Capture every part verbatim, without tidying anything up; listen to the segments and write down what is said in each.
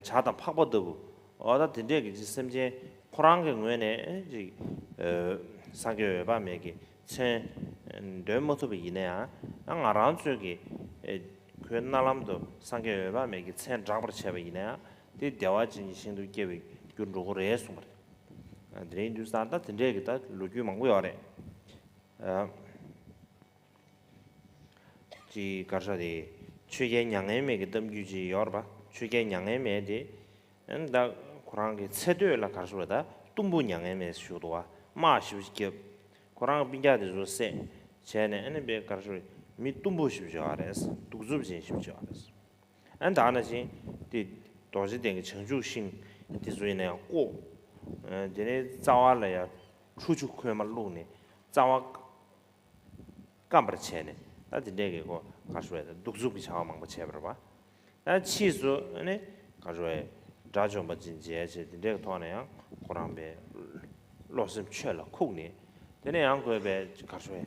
བྱ་དང་ཕག་པ་ལྟ་བུ། འོ་ད་དེ་འདྲས་ཀྱི་ཅིག་སེམས་ཅན་ཁོ་རང་གི་ངོས་ནས་ཅིག་ཨ་སངས་རྒྱས་འོད་དཔག་མེད་ཀྱི་མཚན་འདོན་མ་ཐུབ་པ་ཡིན་ན་ཡང་ང་རང་ཚོས་ཀྱི་ཨ་ཁོའི་རྣ་ལམ་དུ་སངས་རྒྱས་འོད་དཔག་མེད་ཀྱི་མཚན་བསྒྲགས་པར་བྱས་པ་ཡིན་ན་ཡང་དེ་བདེ་བ་ཅན་གྱི་ཞིང་དུ་སྐྱེ་བའི་རྒྱུར་འགྲོ་གི་རེད་གསུངས་པ་རེད། ཨ་དེ་རིང་དུས་སང་ད་དེ་འདྲས་ཀྱི་ད་ལོ་རྒྱུས་མང་པོ་ཡོད་རེད། ཨ། ཅིག་ག་རེ་ཟེར་དེ། ཆོས་རྒྱལ་མྱ་ངན་མེད་ཀྱི་གཏམ་རྒྱུད་ཅིག་ཡོད་རེད་པ། ཆོས་རྒྱལ་མྱ་ངན་མེད་དེ། ཨ་ནི་ད་ཁོ་རང་གི་ཚེ་སྟོད་ལ་ག་རེ་ཟེར་དེ་ད་གཏུམ་པོ་མྱ་ངན་མེད་ཞུ་འདུག་པ། དམག་ཞེ་པོ་ཅིག་བརྒྱབ། ཁོ་རང་སྤུན་ཀྱག་དེ་ཚོ་བསད། བྱས་ནས་ཨ་ནི་དཔེ་ག་རེ་ཟེར་མི་གཏུམ་པོ་ཞེ་པོ་ཅིག་ཡོད་རེད། གདུག་རྩུབ་ཅན་ཞེ་པོ་ཅིག་ཡོད་རེད། ཨ་ནི་ད་ནང་བཞིན་དེ་རྡོ་རྗེ་གདན་གྱི་བྱང་ཆུབ་ཤིང་དེ་ཚོ་ཡིན་ན་ཡང་བཀོག། ཨ་དེ་ནས་རྩ་བ་ལ་ཡང་ཁྲོ་ཆུ་ཁོལ་མ་བླུགས་ནས་རྩ་བ་སྐམ་པར་བྱས་ནས་ད་དེ་འདྲས་ཀྱི་ཁོ་ག་རེ་ཟེར་དེ་གདུག་རྩུབ་ཀྱི་བྱ་བ་མང་པོ་བྱས་པ་རེད་པ། ད་ཕྱིས་སུ་ཨ་ནི་ག་རེ་ཟེར་དགྲ་བཅོམ་པ་ཅིག་མཇལ་བྱས་དེ་འདྲས་ཀྱི་ཐོག་ནས་ཡང་ཁོ་རང་པའི་བློ་སེམས་ཆོས་ལ་ཁུག་ནས་དེ་ནས་ཡང་ཁོས་པའི་ག་རེ་ཟེར་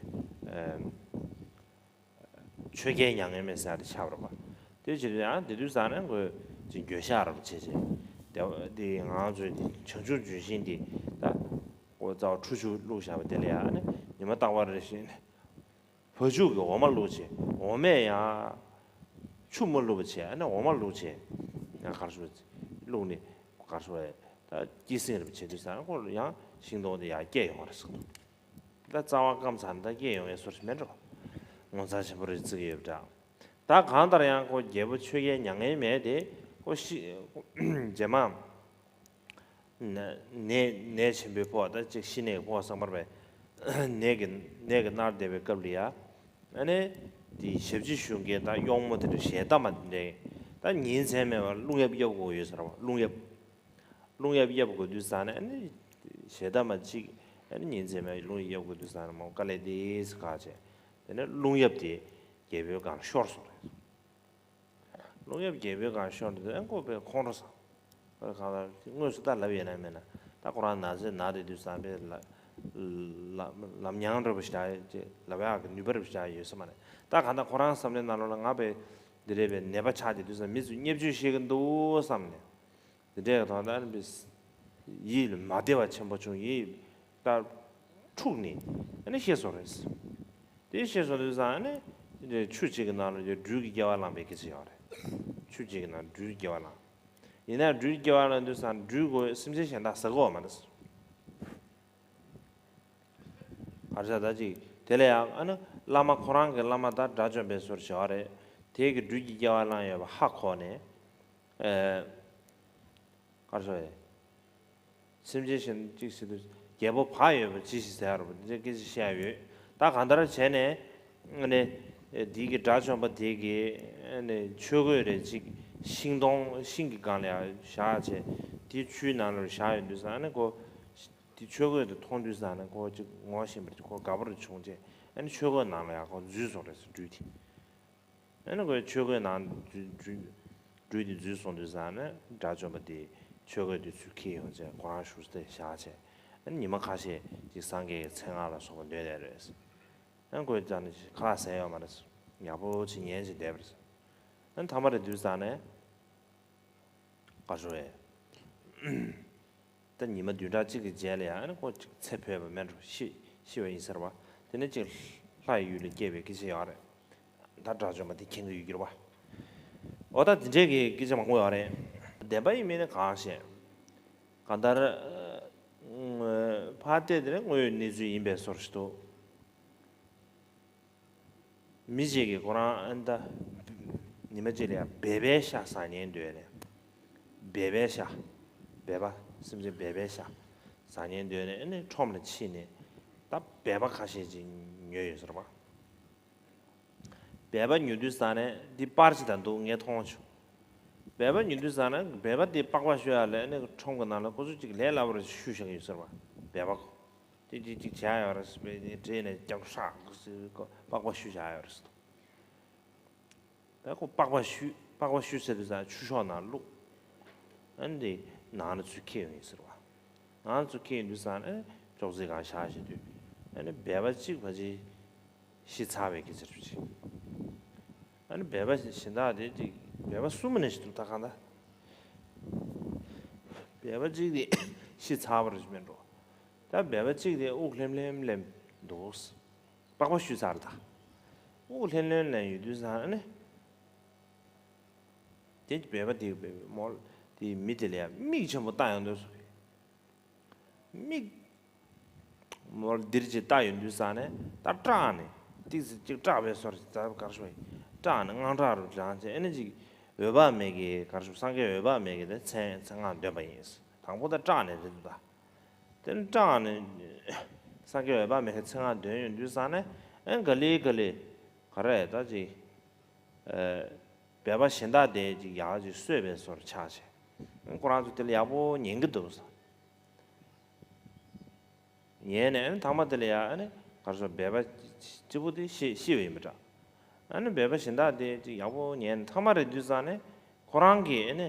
ཨ། ཆོས་རྒྱལ་མྱ་ངན་མེད་ཟེར་ཡ་དེ་ཆགས་པ་རེད་པ། དེ་བྱེད་དུས་ཡང་དེ་དུས་ཙང་ནས་ཁོས་ཅིག་འགྱོད་བཤགས་རབ་བྱས་བྱས། དེ་དེ་ང་ཚོའི་དེ་བྱང་ཆུབ་ལྗོན་ཤིང་དེ་ད་ཁོ་རྩ་བ་ཁྲོ་ཆུ་བླུགས་བཞག་པ་དེ་ལ་ཡང་ནི་ཉི་མ་རྟག་པར་རེ་བཞིན་བ་ཕྱུགས་ཀྱི་འོ་མ་བླུགས་བྱས། འོ་མས་ཡང་ཆུ་མ་བླུགས་པ་བྱས། ཨ་ནི་འོ་མ་བླུགས་བྱས། ཡང་གར་སོ་བླུགས་ནས་གར་སོ་བས་ད་སྐྱེད་སྲིང་རབ་བྱེད་དུས་ཙང་ཁོ་ཡང་ཤིང་སྡོང་དེ་ཡང་སྐྱེས་ཡོང་བ་རེད་ཟེར། ད་རྩ་བ་སྐམ་ཚར་ན་ད་སྐྱེ་ཡོང་ཡས་སོར་ཞིག་མེད་འགྲོ། ངོ་མཚར་ཆེན་པོ་རེད་བརྩི་གི་ཡོད་པ་འདྲ། ད་གང་ལྟར་ཡང་ཁོ་རྒྱལ་པོ་ཆོས་རྒྱལ་མྱ་ངན་མེད་དེ་ཁོ་ཤི་རྗེས་མ་ནད་ནད་ཆེན་པོའི་ཕོག་ད་ཅིག་ཤི་ནད་ཕོག་བསམ་པར་བས་ནད་ཀྱི་ནད་ཀྱིས་མནར་བསྡད་པའི་སྐབས་ལ་ཡ། ཨ་ནི་དེ་ཞབས་ཕྱི་ཞུ་མཁན་ད་གཡོག་མོ་དེ་འདྲ་ཞལ་ཏ་མ་དེ་འདྲས་ད་ཉིན་མཚན་མེད་པར་རླུང་གཡབ་གཡབ་དགོས་ཡོད་ཟེར་བ། རླུང་གཡབ། རླུང་གཡབ་གཡབ་དགོས་དུས་ཙང་ནས་ཨ་ནི་ཞལ་ཏ་མ་གཅིག་ཨ་ནི་ཉིན་མཚན་མེད་རླུང་གཡབ་དགོས་དུས་ཙང་ནས་མོ་དཀའ་ལས་དེ་སི་ཁག་བྱས། དེ་ནས་རླུང་གཡབ་དེ་རྒྱལ་པོའི་སྒང་ཤོར་སོང་རེད། རླུང་གཡབ་རྒྱལ་པོའི་སྒང་ཤོར་དུས་ཨ་ཁོ་པའི་ཁོང་ཁྲོ་ཟ། ཨ་གང་ལ་དངོས་སུ་ད་ལབ་ཡོད་ན་མེད་ན་ད་ཁོ་རང་ན་ཚོད་ན་དེ་དུས་ཙང་པས་ལ་ལ་ལམ་ཉང་འདྲ་པོ་ཞིག་ལབ་ཡག་གི་ནུས་པ་རེ་ཞིག་ཡོད་ས་མ་རེད། ད་གང་ལྟར་ཁོ་རང་བསམ་བློའི་ནང་ལོགས་ལ་ང་པས་འདི་རེད་པས་ནད་པ་ཆགས་དེ་དུས་ཙང་མི་ཚོས་བརྙས་བཅོས་བྱེད་ཀྱི་འདུག་བསམ་ནས། དེ་འདྲའི་ཐོག་ད་ནི་ཡིད་ལ་མ་བདེ་བ་ཆེན་པོ་བྱུང་། ཡིད་ད་འཁྲུགས་ནས་ཨ་ནི་ཤི་སོང་རེད། དེ་ཤི་སོང་དུས་ཙང་ཨ་ནི་ཆུ་གཅིག་གི་ནང་ལ་སྦྲུལ་གྱི་སྐྱེ་བ་བླངས་པའི་སྐད་ཆ་ཡོད་རེད། ཆུ་གཅིག་གི་ནང་སྦྲུལ་གྱི་སྐྱེ་བ་བླངས། ཡིན་ན་སྦྲུལ་གྱི་སྐྱེ་བ་བླངས་དུས་ཙང་སྦྲུལ་གོ་སེམས་ཅན་གཞན་དག་ཟ་གི་ཡོད་མ་རེད། ག་རེ་ཟེར་ད་ཅིག་དེ་ལ་ཡང་ཨ་ནི་བླ་མ་ཁོ་རང་གི་བླ་མ་ད་དགྲ་བཅོམ་པའི་ཟུར་བྱས་པ་རེད། དེ་གི་སྦྲུལ་གྱི་སྐྱེ་བ་བླངས་ཡོད་པ་ཧ་གོ་ནས། ཨེ། ག་རེ་ཟེར་ཡ། སེམས་ཅན་གཞན་གཅིག་ཟེར་དུས་རྒྱལ་པོ་བག་ཡོད་པ་ཅི་ཞིག་ཟེར་ཡ་རེད་པ། འདི་འདྲའི་སྐད་ཆ་བཤད་ཡ་ཡོད། ད་གང་ལྟར་བྱས་ནས་ཨ་ནི་འདི་གི་དགྲ་བཅོམ་པ་དེ་གི་ཨ་ནི་ཆོས་གོས་རེ་གཅིག་ཤིང་སྡོང་ཤིང་གི་སྒང་ལ་ཡ་བཞག་བྱས་དེ་ཆུའི་ནང་ལ་བཞག་ཡོད་དུས་ཙང་ཨ་ནི་ཁོ། དེ་ཆོས་གོས་དེ་མཐོང་དུས་ཙང་ནས་ཁོ་ཅིག་ངོ་ཤེས་པར་ཁོ་དགའ་པོ་རེ་བྱུང་རྗེས་ཨ་ནི་ཆོས་གོས་ནང་ལ་ཡང་ཁོ་འཛུལ་སོང་རེད་ཟེར་སྦྲུལ་དེ། ཨ་ནི་ཁོས་ཆོས་གོས་ནང་འཛུལ་འཛུལ་སྦྲུལ་དེ་འཛུལ་སོང་དུས་ཙང་ནས་དགྲ་བཅོམ་པ་དེ་ཆོས་གོས་དེ་ཚུར་ཁྱེར་ཡོང་རྗེས་ཁོ་རང་བཞུགས་སའི་བཞག་བྱས་ཨ་ནི་ཉི་མ་ཁ་ཤས་ཅིག་སངས་རྒྱས་ཀྱི་མཚན་སྔགས་ལ་སོགས་པ་འདོན་བསྡད་རེད། ཨ་ནི་ཁོས་ཙང་ནས་ཁ་ལག་ཟས་ཡོད་མ་རེད། ཡག་པོ་ཅིག་ཉལ་བྱས་བསྡད་པ་རེད། ཨ་ནི་ཐ་མ་རེ་དུས་ཙང་ནས། བཀའ་ཤོག་ཨེ། ད་ཉི་མ་བདུན་ཕྲག་གཅིག་གི་རྗེས་ལ་ཡང་ཨ་ནི་ཁོ་ཅིག་ཚེ་འཕོས་པ་མེད་འགྲོ་ཤི་ཤི་བ་ཡིན་ཟེར་བ། དེ་ནས་ཅིག་ལྷ་ཡི་ཡུལ་ལ་སྐྱེས་པའི་སྐད་ཆ་ཡོད་རེད། ད་དགྲ་བཅོམ་པ་དེ་མཁྱེན་གྱི་ཡོད་ཀྱི་རེད་བ། འོ་ད་དེ་འདྲའི་གི་སྐད་ཆ་མང་པོ་ཡོད་རེད། བདེན་པ་ཡིན་མིན་ནི་གང་ཤེས། གང་ལྟར། ཕར་བལྟས་དེ་ནི་དངོས་ཡོད་གནས་ཚུལ་ཡིན་པའི་བཟོ་ཞིག་འདུག་མི་གཅིག་གིས་ཁོ་རང་ཨ་ནི་ད་ཉི་མ་གཅིག་ལ་ཡང་སྦལ་པའི་ཤ་ཟ་སྙིང་འདོད་ནས། སྦལ་པའི་ཤ། སྦལ་པ་སེམས་ཅན་སྦལ་པའི་ཤ་ཟ་སྙིང་འདོད་ནས་ཨ་ནི་ཁྲོམ་ལ་ཕྱིན་ནས་ད་སྦལ་པ་ཁ་ཤས་ཅིག་ཉོས་ཡོད་ཟེར་བ། སྦལ་པ་ཉོ་དུས་ཙང་ནས་འདི་པར་ཅིག་དང་འདུག་ངས་མཐོང་བྱུང་། སྦལ་པ་ཉོ་དུས་ཙང་ནས་སྦལ་པ་དེ་པགས་པ་བཤུ་ཡ་ལ་ཨ་ནི་ཁྲོམ་གྱི་ནང་ལ་ཁོ་ཚོ་ཅིག་ལས་སླ་པོ་རེ་བཤུ་བཞག་ཡོད་ཟེར་བ། སྦལ་པ་ཁོ། ཏི་ཏི་ཏི་བྱ་ཡོད་རེད་ཟེར་བས་ནི་བྲེས་ནས་རྒྱབ་ཧྲག་ཟེར་པགས་པ་བཤུ་བྱ་ཡོད་རེད་ཟེར། ད་ཁོ་པགས་པ་བཤུ་པགས་པ་བཤུ་ཟེར་དུས་ཙང་ཆུ་ཤོག་ནང་བླུགས། ཨ་ནི་ནང་ལ་ཚུར་འཁྱེར་ཡོང་ཡིན་ཟེར་བ། ནང་ལ་ཚུར་འཁྱེར་ཡོང་དུས་ཙང་ནས་ཅོག་ཙེ་སྒང་བཞག་བྱེད་དུས་ཨ་ནི་སྦལ་པ་གཅིག་ཕལ་ཆེར་ཤི་ཚར་བའི་སྐད་ཆ་རེད་ཅིག་ཨ་ནི་སྦལ་པ་གཞན་དག་དེ་ཅིག་སྦལ་པ་གསུམ་ནས་ཤི་འདུག་ད་གང་ལྟར། སྦལ་པ་གཅིག་དེ་ཤི་ཚར་བ་རེད་མིན་འགྲོ། ད་སྦལ་པ་གཅིག་དེ་དབུགས་ལྷེམ་ལྷེམ་ལེན་འདུག། པགས་པ་བཤུས་ཚར་ད། དབུགས་ལྷེམ་ལྷེམ་ལེན་ཡོད་དུས་ཙང་ཨ་ནི། དེ་སྦལ་པ་དེ་སྦལ་པའི་མོ་དེ་མི་དེ་ལ་ཡ་མིག་ཆེན་པོ་བལྟ་ཡོང་དུས་སུ། མིག་མོ་འདིར་ཅིག་བལྟ་ཡོང་དུས་ཙང་ནས་ད་སྐྲག་ནས་ཏིག་ཙི་ཅིག་སྐྲག་པའི་སོར་ད་གར་ཤོར་སྐྲག་ནས་དངངས་སྐྲག་རུ་ལངས་བྱས་ཨ་ནི་ཅིག་འོད་དཔག་མེད་ཀྱི་གར་ཤོར་སངས་རྒྱས་འོད་དཔག་མེད་ཀྱི་དེ་མཚན་མཚན་སྔགས་འདོན་པ་ཡིན། དང་པོ་ད་སྐྲག་ནས་རེད་འདུག་ད། དེ་ནས་སྐྲག་ནས་སངས་རྒྱས་འོད་དཔག་མེད་ཀྱི་མཚན་སྔགས་འདོན་ཡོང་དུས་ཙང་ནས་ཨེ་ག་ལེ་ག་ལེ་ག་རེ་ད་ཅིག་ཨེ་སྦལ་པ་གཞན་དག་དེ་ཅིག་ཡག་ཅིག་གསོས་པའི་སོར་ཆགས་བྱས་ཁོ་རང་ཚོ་དེ་ལ་ཡག་པོ་ཉན་གི་འདུག་ཟེར། ཉན་ནས་ཨ་ནི་ཐང་མ་དེ་ལ་ཡ་ཨ་ནི་གར་སོ་སྦལ་པ་གཅིག་པུ་དེ་ཤི་ཤི་བ་ཡིན་པ་འདྲ། ཨ་ནི་སྦལ་པ་གཞན་དག་དེ་ཅིག་ཡག་པོ་ཉན་ཐང་མ་རེད་དུས་ཙང་ནས་ཁོ་རང་གིས་ཨ་ནི་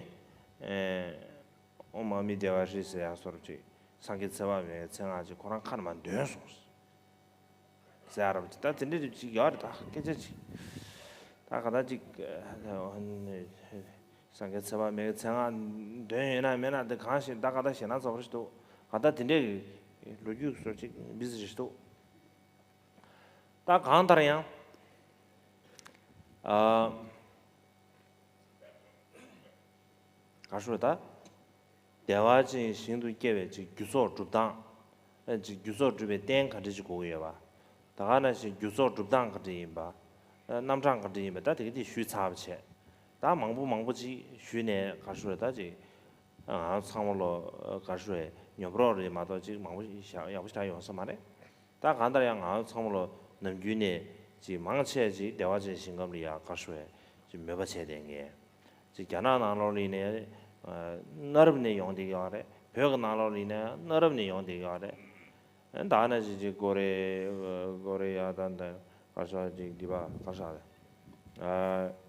ཨོཾ་ཨ་མི་དྷེ་ཝ་ཧྲཱིཿ་ཟེར་ཡག་སོར་ཅིག་སངས་རྒྱས་ཚེ་དཔག་མེད་ཀྱི་མཚན་སྔགས་ཅིག་ཁོ་རང་ཁ་ནས་མར་འདོན་སོང་ཟེར་ཡག་རབ་ཅིག་ད་དེ་འདྲ་རེད་ཅིག་ཡོད་རེད་ད་སྐད་ཆ་ཅིག་ད་ག་ད་ཅིག་སངས་རྒྱས་ཚེ་དཔག་མེད་ཀྱི་མཚན་སྔགས་འདོན་ཡོད་ན་མེད་ན་དེ་གང་ཞིག་ད་ག་ད་ཞེ་ན་ཚ་བ་ཞིག་འདུག་ག་ད་དེ་འདྲའི་ལོ་རྒྱུས་སོགས་ཅིག་འབི་ཟི་ཞིག་འདུག་ད་གང་ལྟར་ཡང་ཨ་ག་ཞུ་ད། བདེ་བ་ཅན་ཞིང་དུ་སྐྱེ་བའི་ཅིག་རྒྱུ་ཚོགས་སྒྲུབ་སྟངས། ཨ་ཅིག་རྒྱུ་ཚོགས་སྒྲུབ་པའི་རྟེན་ག་འདྲ་ཅིག་དགོས་ཀྱི་ཡོད་པ། ད་ག་ནང་བཞིན་རྒྱུ་ཚོགས་སྒྲུབ་སྟངས་ག་འདྲ་ཡིན་པ། ཨ་རྣམ་གྲངས་ག་འདྲ་ཡིན་པ་ད་དེ་ག་དེ་ཞུས་ཚར་བ་བྱས། ད་མང་པོ་མང་པོ་ཅིག་ཞུས་ནས་ག་ཞུ་ད་ཅིག་ང་ཚང་མ་ལོ་ག་ཞུ་ཉོབ་རོགས་རེད་མ་གཏོགས་ཅིག་མང་པོ་ཞིག་ཡག་པོ་ཞིག་ཡོང་ས་མ་རེད། ད་གང་ལྟར་ཡང་ང་ཚང་མ་ལོ་ནམ་རྒྱུན་ནས་ཅིག་མང་ཆེ་ཅིག་བདེ་བ་ཅན་ཞིང་ཁམས་ལ་ཡ་ག་ཞུ་ཅིག་མོས་པ་བྱས་བསྡད་མཁན། ཅིག་རྒྱ་ནག་ནང་ལོགས་ལ་ཡིན་ནའི་གནའ་རབས་ནས་ཡོང་བསྡད་ཡོད་རེད། བོད་ཀྱི་ནང་ལོགས་ལ་ཡིན་ནའི་གནའ་རབས་ནས་ཡོང་བསྡད་ཡོད་རེད། ད་ནང་བཞིན་ཅིག་ཀོ་རེ་ཀོ་རེ་ཡ་ད་འདི་ག་ས་ཅིག་འདི་པ་ག་ས་རེད།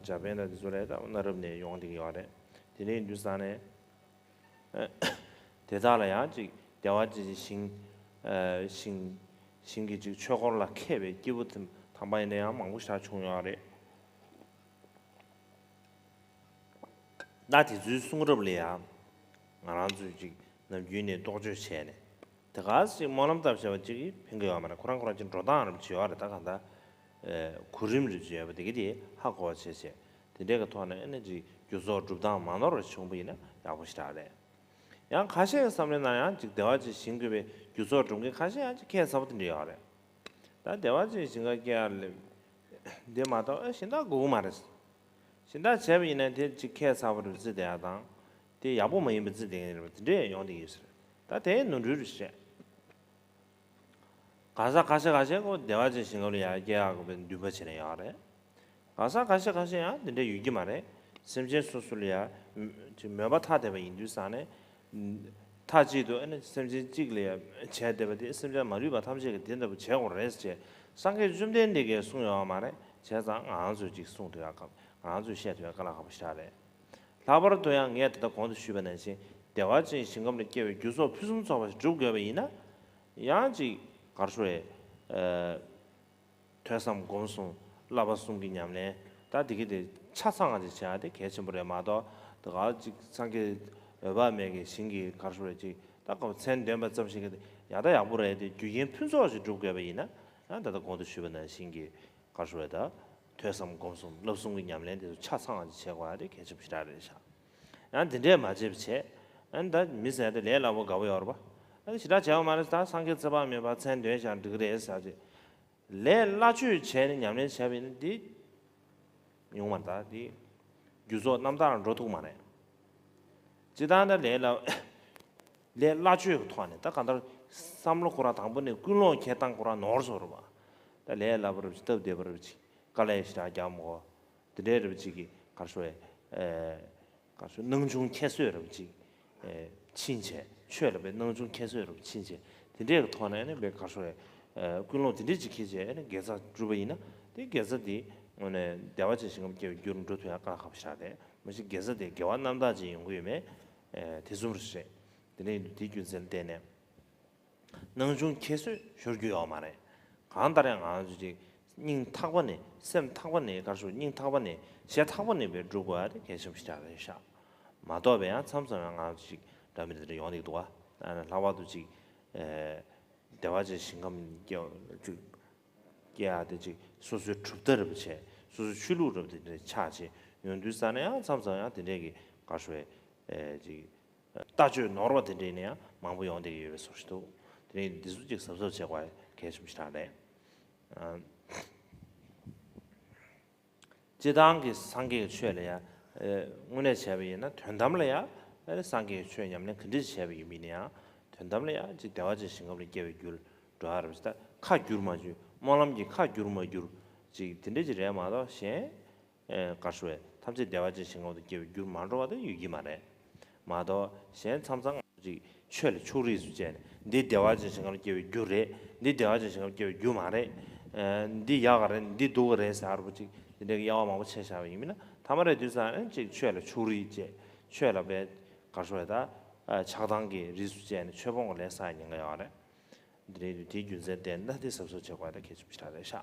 འཇར་པན་དང་འདི་ཚོ་རེད་ད་གནའ་རབས་ནས་ཡོང་བསྡད་ཡོད་རེད། དེ་ནས་ཡིན་དུས་ཙང་ནས་དེ་དག་ལ་ཡང་ཅིག་བདེ་བ་ཅན་ཞིང་ཞིང་ཞིང་གི་ཅིག་ཆོས་འཁོར་ལ་མཁས་པའི་སྐྱེས་བུ་དམ་པ་ཡིན་ན་ཡང་མང་པོ་ཞིག་བྱུང་ཡོད་རེད། ད་དེ་ཚོའི་གསུང་རབ་ལ་ཡང་ང་རང་ཚོས་ཅིག་ནམ་རྒྱུན་ནས་རྟོག་དཔྱོད་བྱས་ནས་དེ་ག་ཅིག་སྨོན་ལམ་བཏབ་བྱས་པ་ཅིག་གིས་ཕན་གྱི་ཡོད་མ་རེད། ཁོ་རང་ཁོ་རང་ཅིག་འགྲོ་སྟངས་རབ་ཅིག་ཡོད་རེད། ད་གང་ལྟར་གོ་རིམ་རབ་ཅིག་ཡོད་པ་དེ་ག་དེ་ཧ་གོ་བ་བྱས་བྱས་དེ་འདྲའི་གི་ཐོག་ནས་ཨ་ནི་ཅིག་རྒྱུ་ཚོགས་སྒྲུབ་སྟངས་མ་ནོར་བ་བྱུང་པ་ཡིན་ན་ཡག་པོ་ཞེ་དྲག་རེད། ཡང་ཁ་ཤས་ཀྱི་བསམ་བློའི་ནང་ཡང་ཅིག་བདེ་བ་ཅན་ཞིང་དགོས་པའི་རྒྱུ་ཚོགས་སྒྲུབ་མཁན་ཁ་ཤས་ཡང་ཅིག་ཁྱད་མཚར་པོ་དེ་འདྲ་ཡོད་རེད། ད་བདེ་བ་ཅན་ཞིང་ཁམས་སྐྱེ་ཡག་ལས་འདི་མ་གཏོགས་ཨ་གཞན་དག་དགོས་ཀྱི་མ་རེད། གཞན་དག་བྱས་པ་ཡིན་ན་དེ་ཅིག་ཁྱད་མཚར་པོ་རེད་བརྩི་བསྡད་ཡག་དང་། དེ་ཡག་པོ་མ་ཡིན་པ་བརྩི་བསྡད་མཁན་རེད་པ་དེ་འདྲས་ཡོང་བསྡད་ཡོད་ས་རེད། ད་དེ་ནོར་འཁྲུལ་རེད་བཤད། གང་ཟག་ཁ་ཤས་ཁ་ཤས་ཀོ་བདེ་བ་ཅན་ཞིང་ཁམས་ལ་ཡར་སྐྱེ་ཡག་དགོས་པའི་འདུན་པ་བྱེད་ནས་ཡོད་རེད། གང་ཟག་ཁ་ཤས་ཁ་ཤས་ཡང་དེ་འདྲ་ཡོད་ཀྱི་མ་རེད། སེམས་ཅན་སོ་སོ་ལ་ཡང་ཅིག་མོས་པ་ཐ་དད་པ་ཡིན་དུས་ཙང་ནས། མཐའ་གཅིག་ཏུ་ཨ་ནི་སེམས་ཅན་གཅིག་ལ་ཡང་བྱས་བསྡད་པ་དེ་སེམས་ཅན་མ་ལུས་པ་ཐམས་ཅད་ཀྱི་དེ་འདྲ་པོ་བྱེད་དགོས་རེད་ཅེས་སངས་རྒྱས་བཅོམ་ལྡན་འདས་ཀྱིས་གསུངས་ཡོད་མ་རེད། བྱས་ཙང་ང་རང་ཚོས་ཅིག་གསུང་ཐུབ་ཡག་སྐབས་ང་རང་ཚོས་བཤད་ཐུབ་ཡག་དཀའ་ལས་ཁག་པོ་ཞིག་རེད། ལྷག་པར་དུ་ཡང་ངས་ད་ལྟ་གོང་དུ་ཞུས་པ་ནང་བཞིན་བདེ་བ་ཅན་ཞིང་ཁམས་ལ་སྐྱེ་བའི་རྒྱུ་ཚོགས་ཕུན་སུམ་ཚོགས་པ་ཞིག་སྒྲུབ་དགོས་པ་ཡིན་ན། ཡང་ཅིག་གར་ཤོར་བའི། ཐོས་བསམ་སྒོམ་གསུམ་བསླབ་པ་གསུམ་གྱི་ཉམས་ལེན་ད་དེ་གི་དེ་ཆ་ཚང་བ་དེ་བྱ་དེ་གལ་ཆེན་པོ་རེད་མ་གཏོགས་དེ་ག་ཅིག་སངས་རྒྱས་འོད་དཔག་མེད་ཀྱི་ཞིང་གི་གར་ཤོར་བའི་ཅིག་ད་ཀོ་མཚན་འདོན་པ་ཙམ་ཞིག་གི་ཡག་ད་ཡག་པོ་རེད་དེ་རྒྱུ་རྐྱེན་ཕུན་ཚོགས་ཤིག་སྒྲུབ་དགོས་པ་ཡིན་ན་ཡང་ད་ལྟ་གོང་དུ་ཞུས་པ་ནང་བཞིན་གྱི་གར་ཤོར་བའི་ད་ཐོས་བསམ་སྒོམ་གསུམ་བསླབ་གསུམ་གྱི་ཉམས་ལེན་དེ་ཚོ་ཆ་ཚང་བ་ཅིག་བྱེད་དགོས་ཡག་དེ་གལ་ཆེན་པོ་ཞིག་རེད་ཤག་ཡང་དེ་འདྲས་མ་བྱས་པ་བྱས་ཨ་ནི་ད་མི་ཟེར་དེ་ལས་སླ་པོ་དགའ་པོ་ཡོད་རེད་པ། ཨ་ནི་ཞེ་དྲག་བྱས་པ་མ་རེད། ད་སངས་རྒྱས་ཚེ་དཔག་མེད་པ་མཚན་འདོན་བཞག་འགྲིག་གི་རེད་ཟེར་ཅིག་ལས་སླ་བཅོས་བྱས་ནས་ཉམས་ལེན་བྱས་པ་ཡིན་ན་འདི་ཡོང་མ་རེད། ད་འདི་རྒྱུ་ཚོགས་རྣམ་དག་ལ་འགྲོ་ཐུབ་མ་རེད། སྤྱིར་བཏང་ད་ལས་སླ་ལས་སླ་བཅོས་ཀྱི་ཐོག་ནས་ད་གང་ལྟར་བསམ་བློ་ཁོ་རང་དང་པོ་ནས་ཀུན་སློང་འཁྱེར་སྟངས་ཁོ་རང་ནོར་སོང་རེད་པ། ད་ལས་སླ་པོ་རེད་པ་ཅིག་སྟབས་བདེ་པོ་རེད་པ་ཅིག་དཀའ་ལས་ཞེ་དྲག་རྒྱག་མ་དགོས། དེ་འདྲའི་རེད་པ་ཅིག་གི་གར་ཤོར་བའི། ག་ཚོད་སྣང་ཆུང་ཁྱད་གསོད་རབ་ཅིག་ཕྱིན་བྱས་ཆོས་ལ་བའི་སྣང་ཆུང་ཁྱད་གསོད་རབ་ཕྱིན་བྱས་དེ་འདྲའི་གི་ཐོག་ནས་ནི་བའི་ག་ཚོད་ཀུན་སློང་དེ་འདྲའི་ཅིག་ཁྱེར་བྱས་ནི་དགེ་རྩ་བསྒྲུབ་པ་ཡིན་ན་དེ་དགེ་རྩ་དེ་དངོས་གནས་བདེ་བ་ཅན་ཞིང་ཁམས་སྐྱེ་བའི་རྒྱུར་འགྲོ་ཐུབ་ཡག་དཀའ་ཁག་པོ་ཞིག་རེད། མ་གཞི་དགེ་རྩ་དེ་དགེ་བ་རྣམ་དག་ཅིག་ཡོང་གི་ཡོད་མེད་དེ་ཙམ་རེད། དེ་ནས་དེ་རྒྱུ་མཚན་ལ་བརྟེན་ནས། སྣང་ཆུང་ཁྱད་གསོད་ཤོར་རྒྱུ་ཡོད་མ་རེད། གང་ལྟར་ཡང་ང་ཚོ་ཅིག་སྙིང་ཐག་པ་ནས་སེམས་ཐག་པ་ནས་ག་རེ་ཞུ་སྙིང་ཐག་པ་ནས་ཞེ་ཐག་པ་ནས་བས་སྒྲུབ་དགོས་ཡ་དེ་གལ་ཆེན་པོ་ཞིག་རེད་ཤག་མ་གཏོགས་པའི་ཡང་མཚམས་མཚམས་ཡང་ང་ཚོ་ཅིག་ འདྲ་མི་འདྲ་ཡོང་གི་འདུག་ག་ལྷག་པར་དུ་ཅིག་བདེ་བ་ཅན་ཞིང་ཁམས་སྐྱེ་ཅིག་སྐྱེ་ཡག་དེ་ཅིག་སོ་སོའི་གྲུབ་མཐའ་རེད་པ་བྱས། སོ་སོའི་ཆོས་ལུགས་རེད་པ་དེ་འདྲ་ཆགས་བྱས་ཡོང་དུས་ཙ་ན་ཡང་མཚམས་མཚམས་ཡང་དེ་འདྲས་ཀྱི་ག་རེ་ཞུ་བས་ཅིག་ལྟ་སྤྱོད་ནོར་བ་དེ་འདྲས་ནས་ཡང་མང་པོ་ཡོང་བསྡད་ཀྱི་ཡོད་པའི་བཟོ་ཞིག་འདུག་དེ་ནས་འདི་ཚོ་ཅིག་གཟབ་གཟབ་བྱེད་དགོས་གལ་ཆེན་པོ་ཞིག་རང་རེད། སྤྱིར་བཏང་གི་སངས་རྒྱས་ཀྱི་ཆོས་ལ་ཡང་དངོས་གནས་བྱས་པ་ཡིན་ན་དོན་དམ་ལ་ཡང་སངས་རྒྱས་ཀྱི་ཆོས་ཉམས་ལེན་ག་འདྲ་བྱས་པ་ཡིན་མིན་ཡང་དོན་དམ་ལ་ཡང་ཅིག་བདེ་བ་ཅན་ཞིང་ཁམས་ལ་སྐྱེ་བའི་རྒྱུར་འགྲོ་ཡ་རེད་པ། ད་ཁ་བསྒྱུར་མ་བསྒྱུར་སྨོན་ལམ་གྱི་ཁ་བསྒྱུར་མ་བསྒྱུར་ཅིག་དེ་འདྲ་ཅིག་རེད་མ་གཏོགས་གཞན་ག་རེ་ཞུ་བས་ཐམས་ཅད་བདེ་བ་ཅན་ཞིང་ཁམས་སུ་སྐྱེ་བའི་རྒྱུར་མ་འགྲོ་བ་དེ་ཡོད་ཀྱི་མ་རེད། མ་གཏོགས་གཞན་མཚམས་མཚམས་ཅིག་ཆོས་ལ་ཕྱོགས་རིས་སུ་བཅད་ནས་འདི་བདེ་བ་ཅན་ཞིང་ཁམས་སྐྱེ་བའི་རྒྱུ་རེད། འདི་བདེ་བ་ཅན་ཞིང་ཁམས་སྐྱེ་བའི་རྒྱུ་མ་རེད། འདི་ཡག་ག་རེད། འདི་སྡུག་ག་རེད་ཟེར་བ་ཅིག་འདི་འདྲའི་དབྱེ་བ་མང་པོ་ཕྱེ་བཞག་པ་ཡིན་མིན་ན་ཐ་མ་རེ་དུས་ཙང་ནས་ཅིག་ཆོས་ལ་ཕྱོགས་རིས་བཅད། ཆོས་ལ་བས་ག་རེ་ཞུ་བས་ད་ཆགས་སྡང་གི་རིས་སུ་བཅད་ནས་ཆོས་སྤོང་གི་ལས་བསགས་ཉེན་ཁ་ཡོད་རེད། འདི་རེད་དུས་དེའི་རྒྱུ་མཚན་བསྟན་ན་དེ་གཟབ་གཟབ་བྱེད་དགོས་ད་གལ་ཆེན་པོ་ཞིག་རེད་ཤག